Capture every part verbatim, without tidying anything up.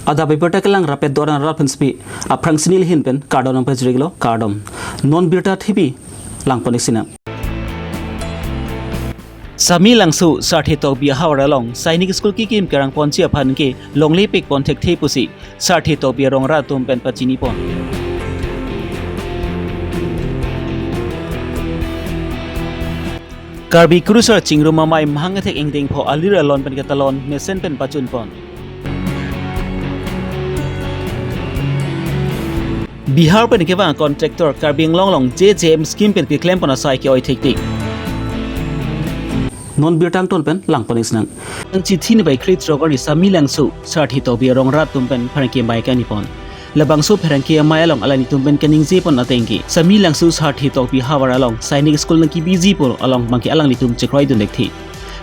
Adap abirta kelang rapet doran rat pensepi aphrang sini lihin pen kardom nangpajirlo, kardom. Non birta thipi langpon-ik sinang. Samelangso Sarthe Tokbi ahavar along Sainik School kekim kerang ponji aphan ke longle pek pon thekthe pusi Sarthe Tokbi arong rat atum pen pachini pon. Karbi Kurusar Chingrum Amei mahang kethek ingdeng pho alir alon pen ketalon mesen pen pachun pon. Bihar pen kevang contractor Karbi Anglong along J J M scheme pen keklem pon asai ke-oi thektik. Non birta angton pen langpon-ik sinang. Ang chithi ni bai krit rogar ni Samelangso Sarthe Tokbi arong rat atum pen pherangke amei kani pon. Labangso pherangke amei along alanglitum pen kaningje pon ateng ke Samelangso Sarthe Tokbi ahavar along Sainik School nangkebiji pu along abangke alanglitum chekroi dun thekthe.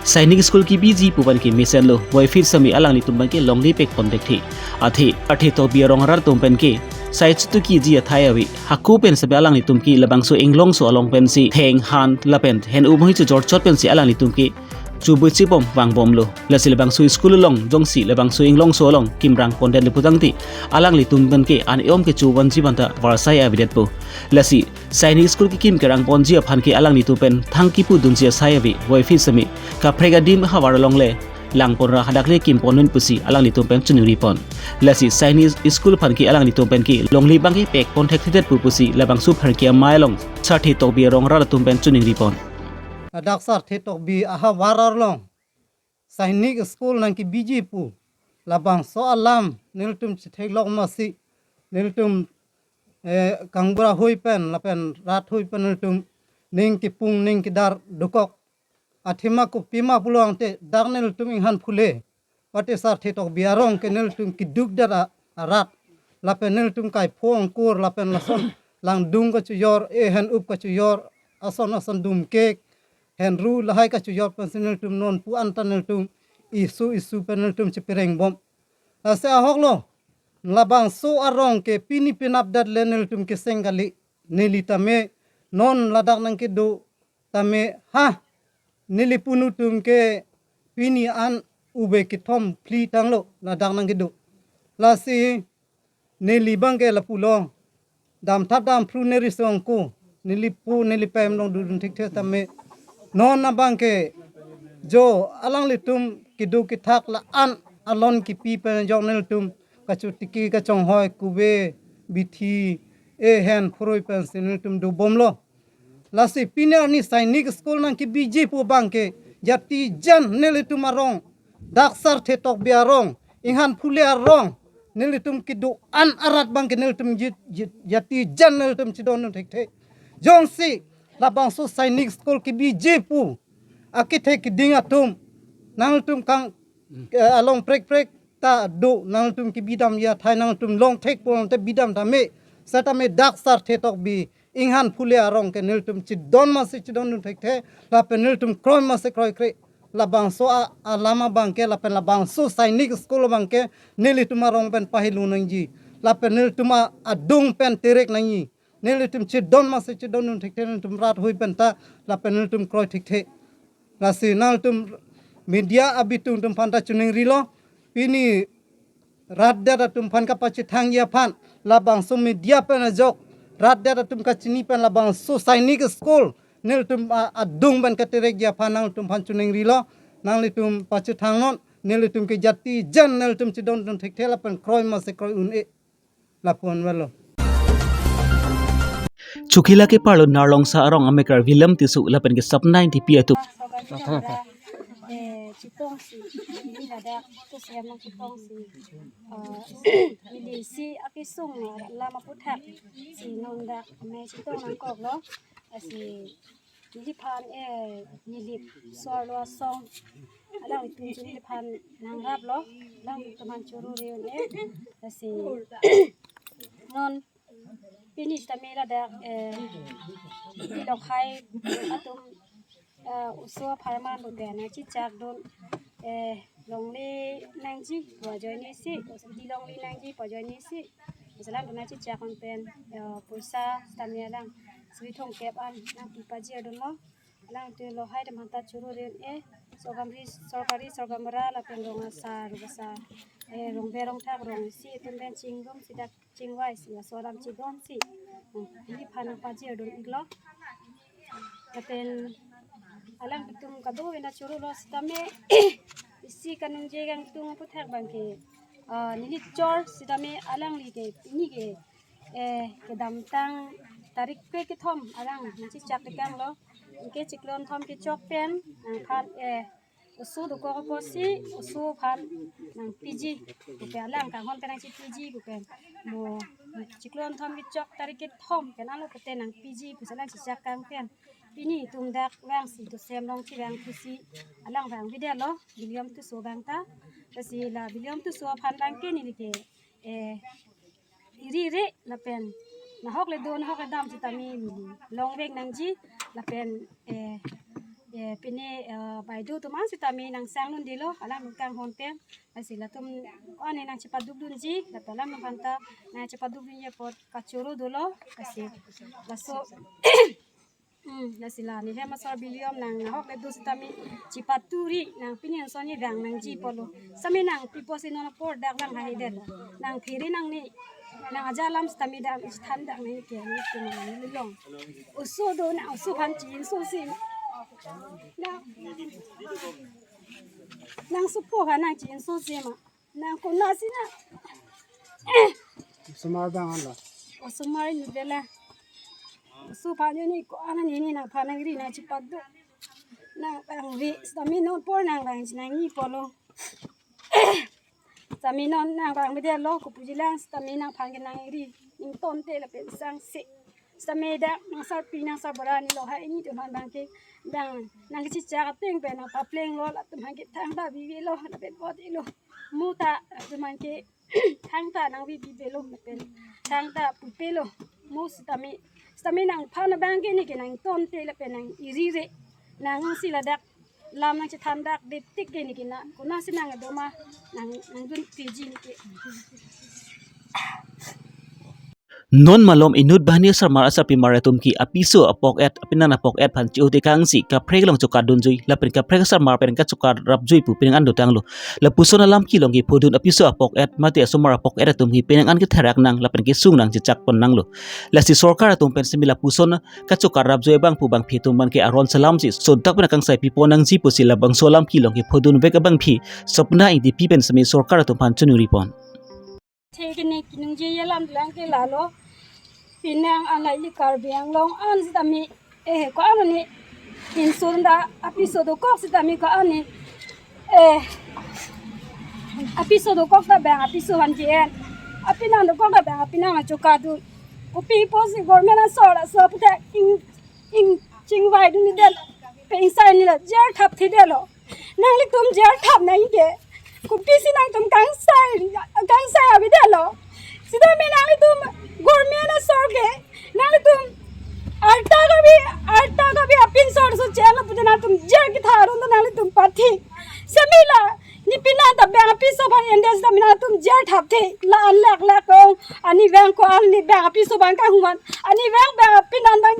Sainik School kebiji pu abangke mesenlo, puvoiphit sitame alanglitum abangke longle pek pon thekthe. Athe Sarthe Tokbi arong rat atum pen ke sai chituki ji athai ave, hako pen sitame alanglitum ke labangso inglongso along pensi theng han lapen hen umhoi chojor chot pensi alanglitum ke chobui chibom vangbomlo. Lasi labangso school along jongsi labangso inglongso along kimrang pondetlo putangte alanglitum pen ke an-e-om kecho vanji aphanta varsai avedetpo. Lasi Sainik School kekim kerang ponji aphan ke alanglitum pen thang kipu dunji asai ave, puvoiphit sitame kaprek adim ahavar along le langpon ra hadak le kim pon un pusi alanglitum pen choningri pon. Lasi Sainik School aphan ke alanglitum pen ke longle abangke pek pon thekthedet pu pusi labangso pherangke amei along Sarthe Tokbi arong rat atum pen choningri pon. Ladak Sarthe Tokbi ahavar along Sainik School nangkebiji pu labangso alam nelitum chetheklong masi nelitum, eh, kangbura hui pen lapen rat hui pen nelitum ning kipung ning kidar dokok. Athema kopima pulo tangte dak nelitum Inghan Phule, mate Sarthe Tokbi arong ke nelitum keduk dar a-, arat. Lapen nelitum kaipho angkur lapen lason langdung kachojor, eh, hen up kachojor, ason ason dum kek, hen ru lahai kachojor pensi nelitum non pu anta nelitum isu isu pen nelitum cheperengbom. Lasi ahoklo, labangso arong ke pini penapdet le nelitum keseng kali, neli tame non ladak nangkedo tame ha, neli punu atum ke pini an ube kethom phli tanglo ladak nangkedo. Lasi neli abangke lapulo, damthap damphru neri songko, neli pu neli pem along dodun thekthe tame non abangke jo alanglitum kedo kethak la-an alon kipi pen jong nelitum kachotiki kachonghoi kuve bithi, eh, hen phurui pensi nelitum dobomlo. Lasi pini arni Sainik School nangkebiji pu abangke jati jan nelitum arong, dak Sarthe Tokbi arong, Inghan Phule arong, nelitum kedo-an arat abangke nelitum ji-, ji-, jati jan nelitum chedondun thekthe. Jongsi labangso Sainik School kebiji pu akethe keding atum nangtum kang, eh, along prek prek ta do, nangtum kebidam athai nangtum long thek pu tangte bidam tame, setame dak Sarthe Tokbi Inghan Phule arong ke nelitum chedon masi chedondun thekthe, lapen nelitum kroi masi kroikre. Labangso a, alam abangke lapen labangso Sainik School abangke nelitum arong pen pahelu nangji, lapen nelitum a, adung pen terek nangji. Nelitum chedon masi chedondun thekthe, nelitum rat hui pen ta lapen nelitum kroi thekthe. Lasi nangtum media abitung atum aphanta choningrilo, pini rat det atum aphan kapachethangji aphan, labangso media pen ajok rat det atum kachini pen labangso Sainik School nelitum a-, adung pen katerekji aphan nangtum aphan choningrilo, nanglitum pachethangnon, nelitum ke jati jan nelitum chedondun thekthe lapen kroi masi kroi un-e. Lapu-an avelo. Chukila ke parlo Narlongsa arong amekar William Tisso lapen ke Sapna Ingtipi atum. Eh, chetongsi, neli ladak, to siam nang chetongsi. Eh, neli si akesung, eh, lam aputhak, si non dak, me chetong nangkoklo, asi, neliphan, eh, nelip, sor lo asong, alanglitum neliphan nangraplo, alanglitum aphan choro riun-e, asi, non, pini sitame ladak, eh, neli lokhai atum, eh, oso apharman pu pen nangchechakdun, eh, longle nangji pu ajoine si, neli longle nangji pu ajoine si, laso alam pen nangchechakdun pen, eh, poisa sitame alang suri thomkep an nangpi pajirdunlo, alanglitum alokhai atum aphanta choro riun-e, Sorkari, sorkari, sorkari mara lapen rong asar, rong asar, eh, rong berong thak, rong isi atum pen chingrum si dak chingvai si, laso alam chidon si, hmm, neliphan nangpajir dun iklo. Lapen alangtum kadokave nangchoro lo sitame, isi kaningje kangtung aphuthak abangke, ah, neli chor sitame alangli ke, pini ke, eh, kedamtang tarik kre kethom arang nangchechak tekang lo. Anke chiklo thom kechok pen nangphan, eh, oso dokok apotsi oso aphan nangpiji pupe, alang kanghon pen nangchepiji pupe. Mo chiklo thom kechok tarik kethom pen alo pute nangpiji pusi alang chechak kang pen, pini itum dak vangsi tosem along chevang pusi alang vangvedetlo, William Tisso abang ta. Lasi la William Tisso aphan abangke neli ke, eh, iri re lapen nahok le do, nahok le dam sitame neli longvek nangji lapen, eh, eh, pine, eh, baido atum an sitame nangsang dundelo alang kanghon pen. Lasi latum ko-an nangchepaduk dunji lapen alangliphan ta nangchepaduk dunji apot kachoro dolo. Lasi laso Hmm, lasi la ne hem asor William nang nahok le do sitame chepaturi nang pini anson ne vang nangji pulo. Sitame nangpipo si non apor dak vang hahedet. Nangphere nangne, nang aja alam sitame dak than dak ne ke ne ke ne long. Oso do nang oso aphan chinso si. Na, nang sopo aphan nangchinso si ma. Nang konatsi na. Osomar abang an lo. Osomar inut bela. Oso aphan neli ko-an neli nangphan nangri nangchepaduk. Nangvangve sitame non apor nangvangji nangji pulo. Sitame non nangvangvedetlo, kopuji lang sitame nangphan ke nangri. Ning tonte lapen sangse. Sitame dak nangsarpi nangsarbura neli lo ha, nelitum aphan abangke, bang nangkechechak ateng pen nangpaplenglo, latum aphan ke thangta vevelo lapen potelo. Mo ta latum aphan ke thangta nangvevedet lo lapen thangta pupelo. Mo sitame, sitame nangphan abangke neli ke nang tonte lapen nang iri re. Nangsi ladak lam nangchethan dak detik ke neli ke na, konatsi nang do ma, nang, nangdun piji neli ke. Non malom inut banghini asarmar asarpimar atum ke apiso apok-et, apinan apok-et aphan che-o tekangsi kaprek along chokat dunjui lapen kaprek asarmar pen kachokat rapjui pu penang an dotanglo. Lapuson alam kelong kephodun apiso apok-et mate asomar apok-et atum ke penang an ketherak nang lapen kesung nang chechak pon nanglo. Lasi sorkar atum pen sitame lapuson kachokat rapjui abang pu abangphi atum abangke aron salam si sontak pen akangsai pipon nangji pusi labangso alam kelong kephodunvek abangphi Swapna Engtipi pen sitame sorkar atum aphan choningri pon. Thekne kiningje alam lang ke lalo. Penang alai li Karbi Anglong an sitame, eh, ko-an ne insun da apiso dokok sitame ko-an ne, eh, apiso dokok ta bang apiso aphan ke-en. Apinan dokok ta bang apinan achokat dun. Kopi apotsi government asor aso aphuthak ing, ing chingvai dundedet. Pen ingsai neli la jer thapthedetlo. Nanglitum jer thap nangji ke. Kopisi nangtum kangsai, kangsai avedetlo. Sitame nanglitum government asor ke, nanglitum arta kabi, arta kabi apinsor so chelo pute nangtum jer ketha aron do nanglitum pathi. Sitame la ne penan ta bang apiso aphan endet sitame nangtum jer thapthe. La an lak lak kong, ani vang ko-an ne bang apiso abang kanghuman. Ani vang bang apinan abang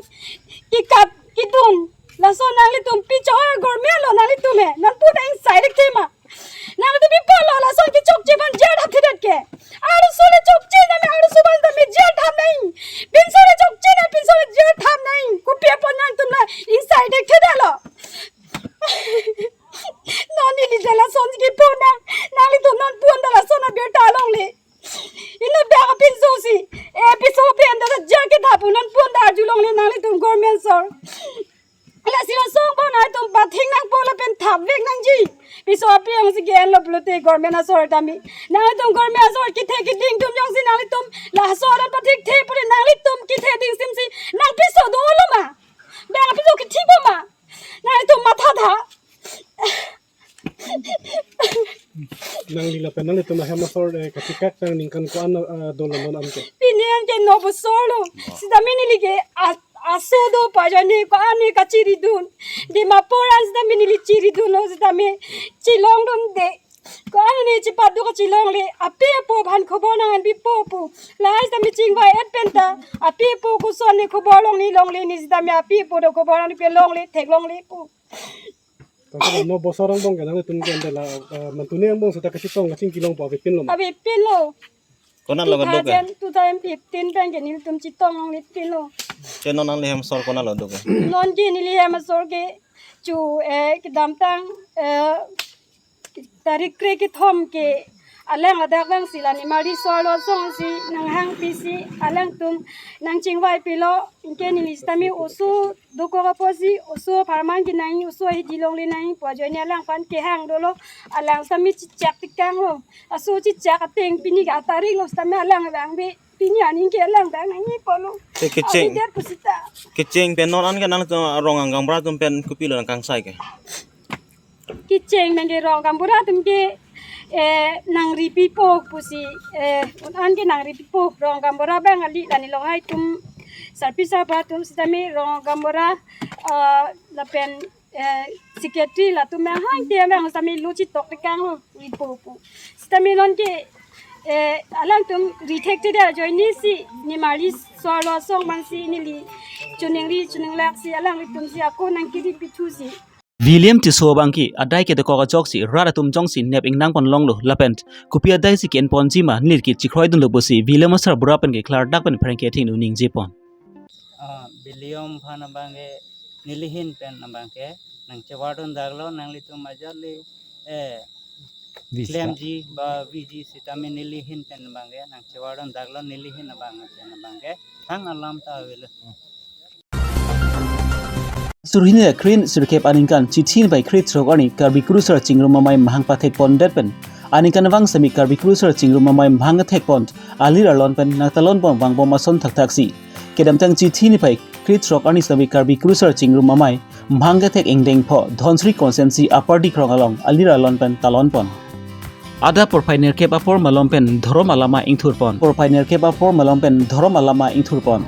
kekat kedun. Laso nanglitum pi chohor government lo nanglitum he. Nangpu nang ingsai lik thema. Nanglitum pi polo lason kechokche aphan jer thapthedet ke. Arloso le chokche nang arloso aphan tame jer thap nang. Pinso le chokche nang pinso le jer thap nang. Kopi apot nangtum la ingsai lik thedetlo. Non neli ta lason kepon nang. Nanglitum non pon ta lason abirta longle. Inut bang apinso si. Eh, piso pen ta jer kethap pu non pon ta arjulongle nanglitum government asor. Lasi lason abang nangtum pathing nangpo lapen thapvek nangji. Piso api ang si ke-enlo pulote government asor tame. Nangtum government asor kethe keding atum jongsi nanglitum laso aran pathikthe pute nanglitum kethe ding simsi nangpiso dolo ma. Bang apiso kethipo ma. Nanglitum matha tha. Nangli lapen nanglitum ahem asor, eh, kachikak nang ningkan ko-an, eh, dolo non anke. Pini anke nobo solo. Sitame neli ke a-, aso do pajani ko-an ne kachiridun. Dimapur an sitame neli chiridunlo sitame chilongdunde. Ko-an ne chepaduk kachelongle. Api apo aphan khobor nang-enpipo pu. Lahai sitame chingvai-et pen ta. Api apo koson ne khobor longle longle ne sitame api apo do khobor nangpi longle theklongle pu. Tangka no bosor angbong ke nanglitum ke ante la, eh, mantuni angbong seta kachetong kachingki longpo, avepinlo ma? Avepinlo. Konat lo keduk ke? Two thousand, two thousand fifteen pen ke nelitum chetong longlipinlo. Che non nangli hem asor konat lo duk ke? Non ke neli hem asor ke chu, eh, kedamtang, eh, tarik kre kethom ke alang adak vangsi la nimarli so-arlo asong si nanghangpisi alangtum nangchingvaipilo, anke neli sitame oso dokok apotsi oso apharman kenangji, oso ahidi longle nangji pu ajoine alangphan kehang dolo, alang sitame chechak tekanglo, aso chechak ateng pini ke atarik lo sitame alang abang ave, pini aning ke alang abang nangji pulo. Te kecheng, abidet pusita. Kecheng pen non an ke nangtum rong gaonbura atum pen kopilo nangkangsai ke? Kecheng pen ke rong gaonbura atum ke, eh, nangripipo pusi, eh, un an ke nangripipo, rong gaonbura abang kali, la nelonghai atum, sarpi sarpo atum sitame rong gaonbura, eh, lapen, eh, secretary latum abang hang te abang sitame lo chetok tekanglo, ripo pu. Sitame non ke, eh, alangtum rithekthedet ajoine si nimarli so-arlo asong mansi neli choningri choninglak si alanglitum si ako nangkiri pithu si. William Tisso abang ke adai kedokok ajoksi rat atum jongsi nep ingnang pon longlo lapen kopi adai si ke-en ponji ma neli ke chikroidunlo pusi William asarbura pen ke klardak pen pherangke athengno ningjepon. Ah, William aphan abang ke neli ahin pen abang ke nangchevardun daklo, nanglitum ajat le, eh, visa klemji ba viji sitame neli ahin pen abang ke nangchevardun daklo, neli ahin abang pen abang ke thang alam ta avelo. Suri hini ra kre sirkep aningkan Chiti niphai krethrok arni Karbi Kurusar Chingrum Amei mahang pathek pondet pen aningkanvang sitame Karbi Kurusar Chingrum Amei mahang kethek pon alir arlon pen nangtalon pon vangbom ason thakthaksi. Kedamtang Chiti niphai krethrok arni sitame Karbi Kurusar Chingrum Amei mahang kethek ingdeng pho Dhansiri constituency Upper Dikrong along alir arlon pen talon pon. Adap porphai nerkep apor malom pen dhorom alama ingthur pon. Porphai nerkep apor malom pen dhorom alama ingthur pon.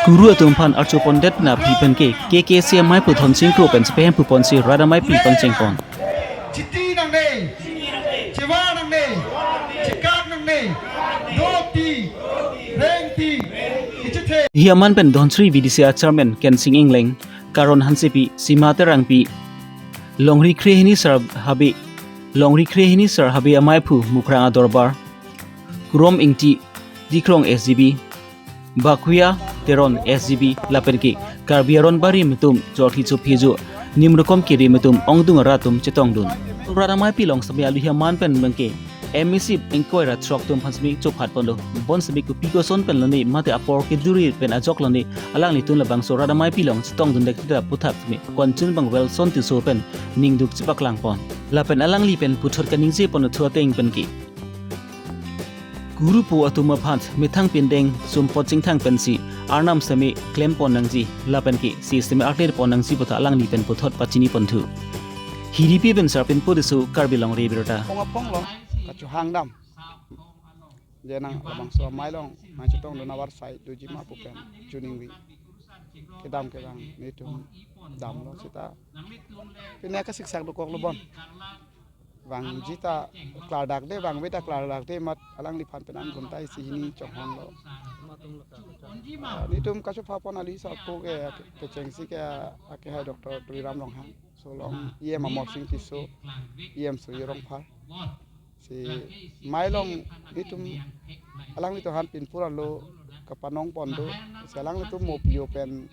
Guru atum aphan archo pondet na aphi pen ke K K C amei pu Dhonsing Kro pen sipeham pu ponsi rat ameipi pangcheng pon. Chiti nangne, chewa nangne, chekak nangne, doti, rengti, kachethe. Hiaman pen Dhansiri V D C a chairman Kensing Engleng, Karon Hansepi, Sima Terangpi, Longri kre hini sar habe, Longri kre hini sar habe amei pu Mukrang Adorbar, Kurom Ingti, Dikrong S G B, Bakuya Teron S G B lapen ke Karbi aron barim atum chorthi chophi ajo nimrukom kerim atum ongdung arat atum chetongdun. Rat ameipi along sitame alu hiaman pen abang ke M A C ingkoi ra throk atum aphan sitame chophat ponlo. Bon sitame kopi koson pen lone mate apor kejuri pen ajok lone alanglitum labangso rat ameipi along chetongdun dek ta aputhak sitame konchun abang Wilson Tisso pen ningduk chepaklang pon. Lapen alangli pen puthot kaningje pon thu ateng pen ke Guru po atum aphan methang pindeng sumpot chingthang pensi arnam sitame klem pon nangji lapen ke si sitame arklir pon nangji puthot alangli pen puthot pachini pon thu. Hiripi pen Sarpinpo Tisso, Karbi Longri Abirta. Phong aphong lo, kachohang dam. Je nang labangso amei along nangchetongdun avar sai doji ma pu pen choningri. Kedam kedam netum damlo seta. Pine kasiksak dokoklo bon. Vangji ta klardak de, vangve ta klardak de, mat alangliphan pen an guntai si hini chonghong lo. Ah, netum kachopha pon ali sa ko ke, kechengsi ke, ake hai Doctor Tuliram Ronghang, so along E M Amarsing Tisso, E M Suri Rongphar. Si amei along netum alanglitum aphan pinpur arlo kapanong pon do. Si alanglitum mo pio pen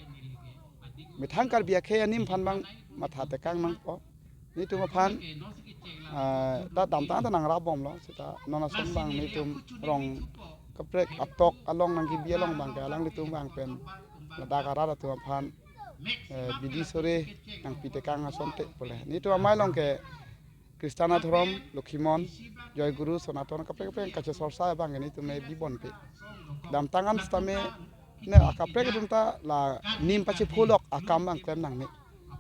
methang Karbi akhei anim aphan abang matha tekang nangpo. Netum aphan, ah, ta damtang ta nangrap bomlo, seta non ason abang netum rong kaprek atok along nangkebi along abang ke alanglitum abang pen ladak arat atum aphan, eh, bidi sore nangpi tekang asonte pule. Netum amei along ke Kristan adhorom, Lokhimon, Joy Guru, Sonaton, kaprek kaprek kachesorsa abang ke netum me bibonpe. Damtang an sitame ne akaprek atum ta la nim pachepholok akam abang klem nangne.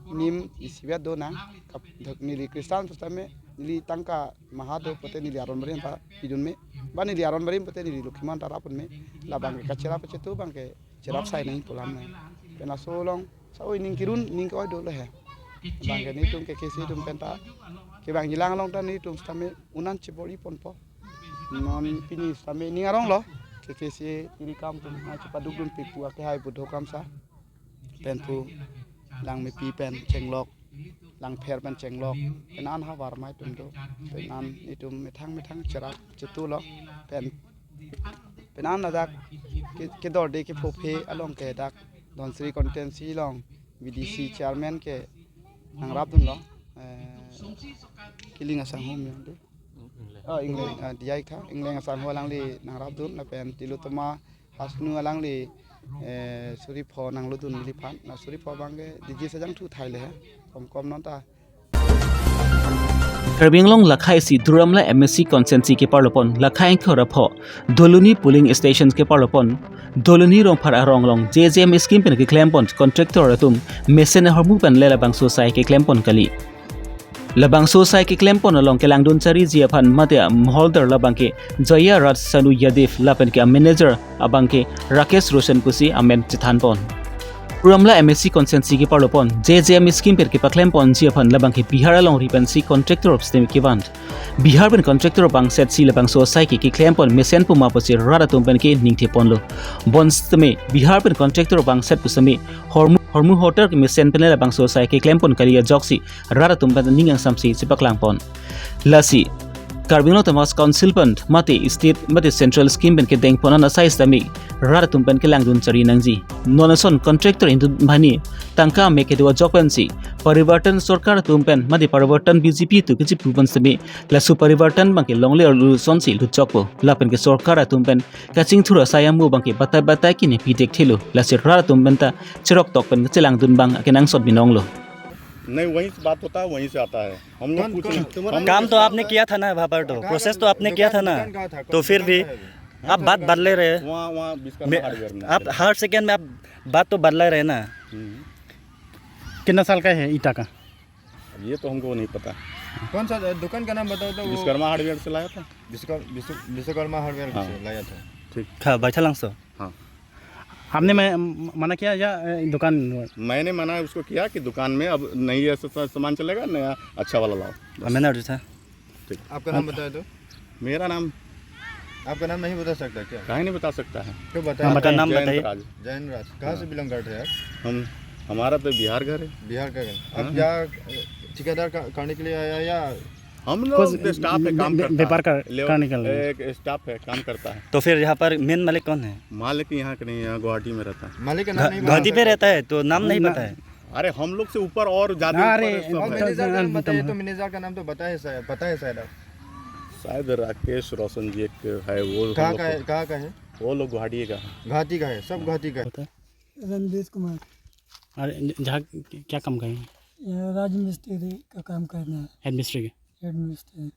Nim isivet do nang, kap-, neli Kristan pusitame, neli tangka maha do pote neli aron barim ta pidun me, ba neli aron barim pote neli Lokhimon ta rap un me, labang ke kacherap pachetu abang ke cherap sai nang pu alam nang. Pen laso along, sa oi ning kirun, ning ke-oi dolo he. Abang ke netum ke K C atum pen ta, Kevangjilang along ta nelitum sitame un-an chebor-i ponpo. Non pini sitame ning aronglo. K K C A iri kam atum nangchepadukdunpe pu akehai Buddho Kramsa pen pu Langmepi pen chenglok, Langpher pen chenglok, pen an havar mai atum do, pen an nelitum methang methang cherap chetulo, pen pen an ladak ke, kedorde kephophe along ke dak Dhansiri constituency along V D C chairman ke nangrapdunlo, eh, Kiling asangho mi ande. Oh, Engleng, ah, diya ik tha, Engleng asangho alangli nangrapdun, lapen Tilotoma Hasnu alangli, eh, suri pho nanglodun neliphan, na suri pho abang ke D J Sajang thu thai le he, kom kom non ta. Karbi Anglong lakha isi Duar Amla M A C constituency keparlopon lakha ingkoi ra pho Doloni polling station keparlopon Doloni Rongphar arong along J J M scheme pen keklempon contractor atum mesen ahormu pen le labangso asai keklempon kali. Labangso asai keklempon along kelangdun chariji aphan mate a-holder labang ke Jaya Raj Sanu Yadav lapen ke a-manager abang ke Rakesh Roshan pusi amen chethanpon. Duar Amla M A C constituency keparlopon J J M scheme pen kepaklemponji aphan labang ke Bihar alongri pensi contractor sitame kevan. Bihar pen contractor abang setsi labangso asai ke keklempon mesen puma pusi rat atum pen ke ningtheponlo. Bonsitame Bihar pen contractor abang set pusitame hormu hormu hotel ke mesen pen le labangso asai keklempon kali ajoksi rat atum pen ning angsamsi chepaklangpon. Lasi Karbi Anglong Autonomous Council pen mate state mate central scheme pen kedengpon an asai sitame rat atum pen kelangdun chari nangji. Non ason contractor indun bhani tangka me kedo ajok pensi Parivartan Sorkar atum pen mate Parivartan B J P atum kechipu pen sitame laso Parivartan abang ke longle arlo asonsi lutchokpo. Lapen ke sorkar atum pen kachingthur asai amo abang ke batai batai ke nepi thekthelo. Lasi rat atum pen ta cheroktok pen kachelangdun abang akenangsot binonglo. नहीं, वहीं से बात होता है, वहीं से आता है। हम लोग कौन, कुछ कौन, नहीं, तुम्हारा हम काम तो आपने किया था ना वहाँ पर, तो कहाँ प्रोसेस का तो आपने किया था दुकान, ना, दुकान कहाँ था? तो कौन फिर सा भी दुकान है? आप बात बदले रहे। वहाँ, वहाँ विश्वकर्मा मैं, हार्डवेयर में। आप हर सेकंड में आप बात तो बदला रहे ना। हम्म। कितना साल का है ईटा का? अब ये तो हमको नहीं पता। कौन सा दुकान का नाम बताओ तो? वो विश्वकर्मा हार्डवेयर से लाया था। विश्वकर्मा, विश्व-, विश्वकर्मा हार्डवेयर हाँ। से लाया था। ठीक। खा, बैठा लंग सो। हाँ। आपने मैं, मना किया या, ए, दुकान? मैंने मना उसको किया कि दुकान में अब नहीं ऐसा सा-, सामान चलेगा, नया अच्छा वाला लाओ, बस। मैंने उठा। ठीक। आपका नाम बताया तो? मेरा नाम आपका नाम नहीं बता सकता क्या? काहे नहीं बता सकता है? तो बताया। हाँ, बताइए। आपका नाम जयंत बताइए। राज। जयंत राज। कहाँ से हाँ। बिलोंग करते हैं आप? हम, हमारा तो बिहार घर है। बिहार का घर। हाँ। आप यहाँ ठेकेदार का-, करने के लिए आया या? हम लोग कुछ स्टाफ है, बे-, काम बे-, करता व्यापार है। कर-, लेबर, करने के लिए। एक स्टाफ है, काम करता है। तो फिर यहाँ पर मेन मालिक कौन है? मालिक यहाँ के नहीं, यहाँ गुवाहाटी में रहता है। मालिक का नाम घ-, नहीं बता सकता। गुवाहाटी में रहता है, तो नाम नहीं ना। पता है। अरे, हम लोग से ऊपर और ज्यादा हाँ, ऊपर अरे, है, सब और है। मैनेजर का नाम बताइए तो, मैनेजर का नाम तो बताए शायद, पता है शायद आप। शायद राकेश रोशन जी एक है, वो हम कहाँ लोग का को है, कहाँ का है? वो लोग गुवाहाटी का है। गुवाहाटी का है, सब गुवाहाटी का है। रणवीर कुमार। और ज-, जहाँ क-, क्या काम करें? यहाँ राजमिस्त्री का काम करना है। हेड मिस्त्री के? हेड मिस्त्री।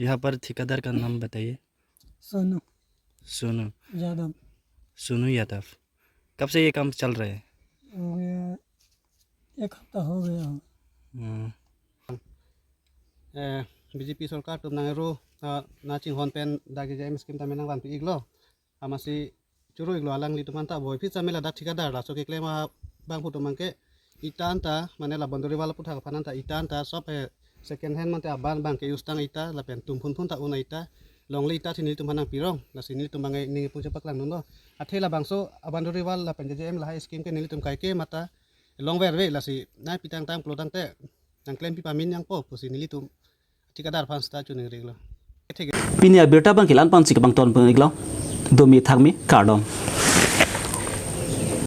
यहाँ पर ठेकेदार का नाम बताइए। सोनू। सोनू। यादव। सोनू यादव। कब से ये काम चल रहा है? हो गया, एक हफ्ता हो गया होगा। हम्म। Eh, B J P sorkar atum nang ro, ah, nangchinghon pen dak J J M scheme tame nangvanpi iklo. Amatsi choro iklo alanglitum anta boi phi chamela dak thikadar laso keklem abang phutum abang ke ita anta mane la boundary wall aputhak aphan anta ita anta sob he second hand mate aban abang ke use tang ita lapen tum phun phun ta un ita longle ita thi nelitum aphan nangpirong lasi nelitum abang ning pung chepaklangdunlo. Athe labangso a boundary wall lapen J J M lahai scheme ke nelitum kaike mata longverve lasi nangpi tangtang pulo tangte nangklempi pame nangpo pusi nelitum thikadar aphan sita choningri iklo. Thik. Pini abirta abang ke la-an pensi kebang ton pon iklo. Domi thakmi kardom.